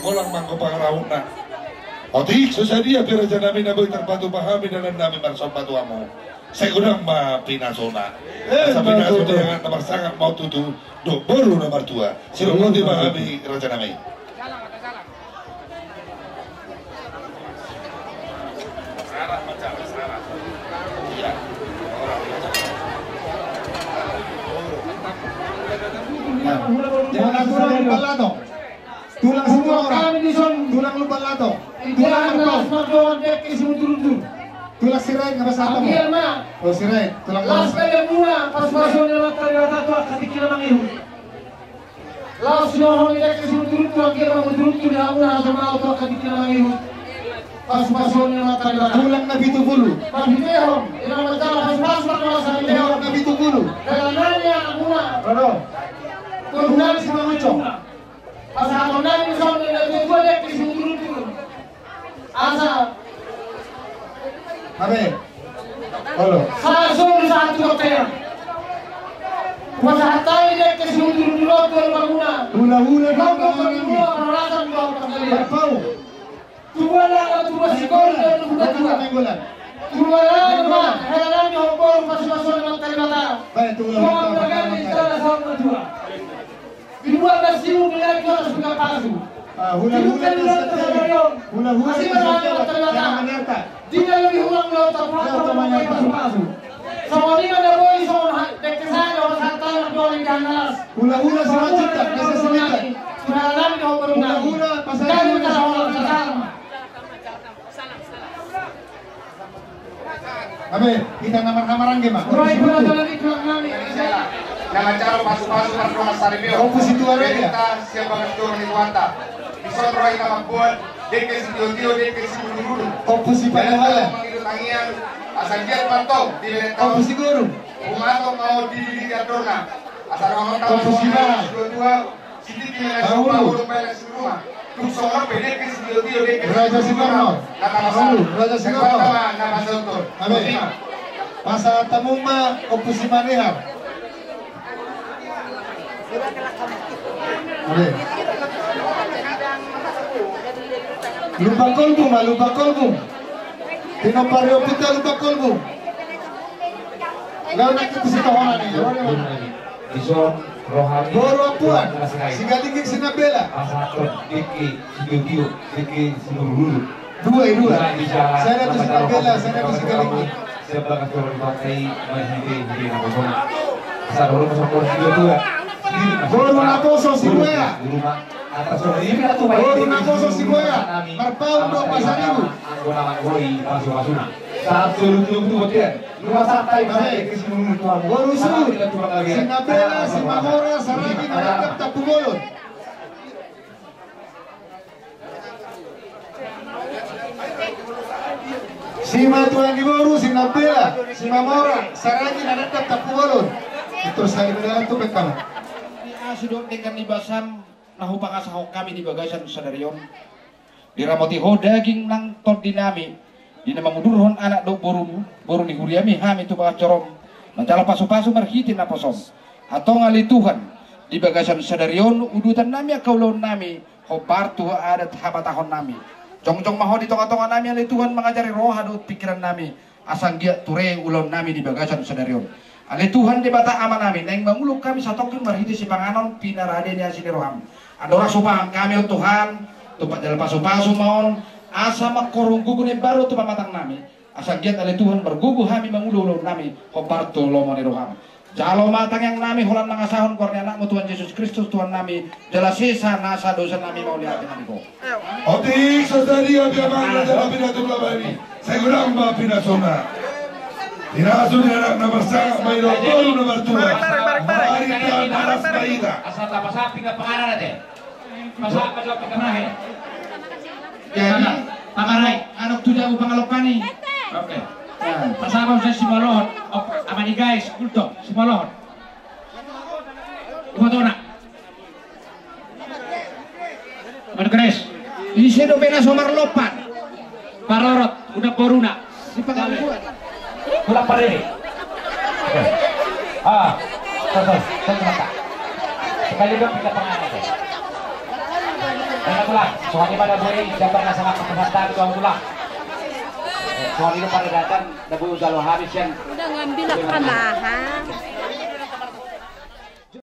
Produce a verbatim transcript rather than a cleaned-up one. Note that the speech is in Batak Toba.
Holan mangko pangarahutna. Otik so sadia pe raja nami na boi tarpatupa hami dalan nami marsomba tu hamu. Sai godang ma pinasuna. Asa pinasu di anak na marsangap ma tutu dohot boru na martua. Sidok boti ma hami raja nami. Tulang, tulang, tulang, tulang. Tulang semua orang. Kami di son. Tulang Lumban Lato. Tulang Marto. Las mardoan dengke si Mundurundur. Tulang Sirait, apa siapa? Anggiat ma. Oh, Sirait. Tulang Las Marto. Las kaya muna, pasupasu ni Amanta Debata tu angka tingki na mangihut. Laos sinohon ni dengke si Mundurundur, anggiat ma Mundurundur di hamuna, asa ma tu angka tingki na mangihut. Pasupasu ni Amanta Debata. Tulang Napitupulu. Pahitehon, ina manjalo pasupasu, pasupasu. Tulang Napitupulu. Dalan nami anakmuna. Rodo. Tulang Simangucong. Pasahaton nami songon na tuatua dengke si Mundurundur. Asa. Amin. Halo. Sahat solu sahat tu bontean. Pasahat hami dengke si Mundurundur on tu hamuna. Hulahula. Hulahula. Parhorasan dohot panggabean. Marpaung. Tubuan lala, tubuan sigor, tubuan tua. Tubuan lala, hela nami hombor, pasupasu ni Amanta Debata. Baik, tubuan lala. Tubuan lala, hela nami hombor, pasupasu ni Amanta Debata. Dibuat na siu, bilang jual suka pasu. Ah, hula-hula. Hula-hula. Asing hula-hula. Di dalam di uang lo, tak mau, tak mau pasu-pasu. Songon i ma na boi, songon ha-, dengke sada, sahat tangan, dua lingkaran las. Hula-hula, sahat juta, bisa semita. Hula-hula, pasal. Jadi hula-hula, kita hola, salam. Abe, hita na marhamaranggi ma. Roy, pura dalam itu nami. Na manjalo pasupasu, pasupasu, pasupasu. Ompu Situa Reja. Siapa ketua ni Kuanta? Dison roy na mambuat dengke sitiotio, dengke siulululu. Ompu Sipanehala. Mangido tangiang, asa anggiat mantong di bere taon. Ompu Siguru. Umatong mau di diri adorna. Asa rohon taman. Ompu Siba. Dua-dua. Raja Simarno. Raja Simarno. Amin. Pasahat hamu ma Ompu Simanihar. Amin. Lumban Kolbung ma, Lumban Kolbung. Pinompar ni ompunta Lumban Kolbung. Lalu nanti ku sitohonan ni. Dison rohani. Boru Ampuan. Sigalingging Sinambela. Pasahathon dengke sitiotio, dengke siulululu. Dua, dua. Sada tu Sinambela, sada tu Sigalingging. Sebagai orang partai menghidai hidai naposo. Sadoro pasokor sitiotio. Boru Naposo Sibuea. Boru Naposo Sibuea. Marpaung dohot Pasaribu. Anggo na manggoi pasu-pasuna. Sahat solu tu bontean. Boru Suhut, Sinambela, Simamora, Saragih, na rap Tampubolon. Simatua ni boru, Sinambela, Simamora, Saragih, na rap Tampubolon. Itu saya bilang tu pertama. Di asu dohot denggan ni basam na hupangasahon hami di bagasan sadari on. Diramoti Ho daging nang tondi nami, di na mangudurhon anak dohot boru, boru ni huriami hami tu bagas jorom, manjalo pasu-pasu marhite naposom. Antong ale Tuhan, di bagasan sadari on udutan nami angka ulaon nami, hombar tu adat habatahon nami. Jongjong ma Ho di tonga-tonga nami ale Tuhan, mangajari roha dohot pingkiran nami. Asa anggiat ture ulaon nami di bagasan sadari on. Ale Tuhan Debata Ama nami, naeng mangulon hami satongkin marhite sipanganon pinarade ni asi ni roham. Andorang so hupangan hami on Tuhan, tumpak jala pasu-pasu ma on, asa mangkorhon gogo na imbaru tu pamatang nami. Asa anggiat ale Tuhan margogo hami mangula ulaon nami, hombar tu lomo ni roham. Jalo ma tangiang nami holan mangasahon goar ni Anakmu Tuhan Jesus Kristus Tuhan nami, jala sesa nasa dosa nami mauliate nami Ho. Otik so sadia pe amang raja nami Datu Blabari. Sai godang ma pinasuna. Pinasu ni anak na marsangap ma i dohot boru na martua. Marita na las ma hita. Asa tapasamping na panganan ate. Pasahat ma jo pingkanahe. Jadi, Pamarai, anak tu jago pangalopani. Oke. Pasahat ma jo simolohon. Amani guys, kulto, simolohon. Ibotona. Manu keres. Ise dope na so marlompan. Parorot, unang boruna. Sipangaluan. Unang parere. Ah, satu, satu mata. Sekali dong kita panganan. Songon i ma na boi, jambar na sangap pasahat tu hamu tulang. Songon i do paradaton na boi hujalo hami sian. Udah ngambil apa, Maha?